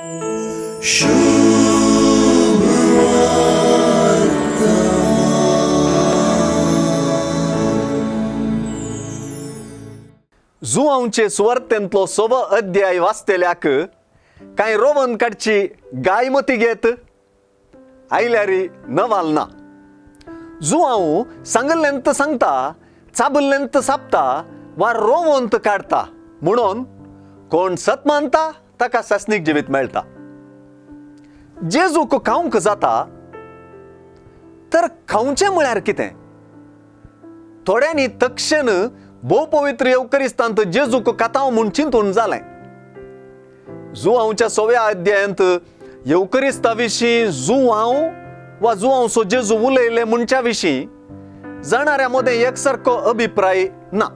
जुवांवचे सुवार्थेंतलो सवो अध्याय वाचतल्याक कांय रोवन काडची गाय मती घेत आयल्यारी नवाल ना. जुवांव सांगल्ल्यांत सांगता, चाबल्ल्यांत सापता वा रोवंत काडता म्हणून कोण सत मानता ताका सासणीक जिवीत मेळटा. जेजूक खावंक जाता तर खावचें म्हळ्यार कितें? थोड्यांनी तक्षण भोव पवित्र येवकरिस्तांत जेजूक खातांव म्हूण चिंतून जालें. जुवांवच्या सव्या अध्यायांत येवकरिस्ता विशीं जुवांव वा जुवांवसो जेजू उलयले म्हणच्या विशीं जाणाऱ्या मदें एकसारको अभिप्राय ना.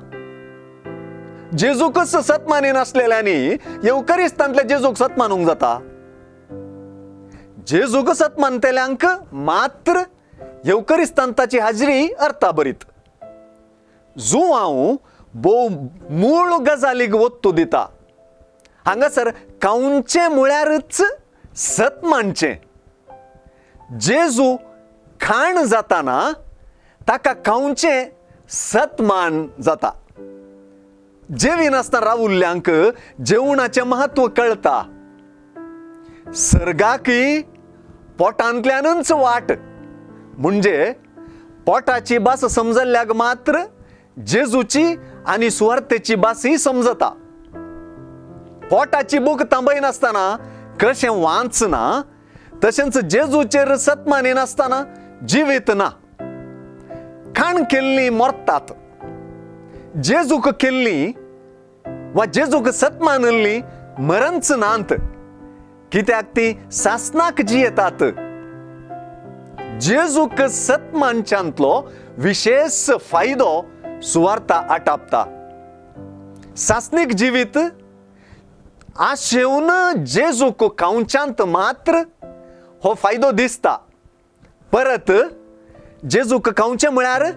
जेजूकच सत मानिनासलेल्यांनी येवकरिस्तांतल्या जेजूक सत मानूंक जाता? जेजूक सत मानतल्यांक मात्र येवकरिस्तांत ताची हाजरी अर्थाभरीत. जुवांव भोव मूळ गजालीक वत्तू दिता. हांगासर खावचें म्हळ्यारच सत मानचें. जेजू खाण जाताना ताका खावचें सतमान जाता. जेविनासतना रावुल्ल्यांक जेवणाचें म्हत्व कळटा. सर्गाकय पोटांतल्यानूच वाट, म्हणजे पोटाची भास समजल्ल्याक मात्र जेजूची आनी सुवार्थेची भासय समजता. पोटाची भूक थांबयनासतना कशें वाचना तशेंच जेजूचेर सत मानिनासतना जिवीत ना. खाण केल्लीं मरतात, जेजूक केल्लीं वा जेजूक सत मानिल्लीं मरंच नात, कित्याक ती सासनाक जियेतात. जेजूक सत मानच्यांतलो विशेश फायदो सुवार्ता आटापता. सासणीक जिवीत आशेवन जेजूक खावच्यांत मात्र हो फायदो दिसता. परत जेजूक खावचें म्हळ्यार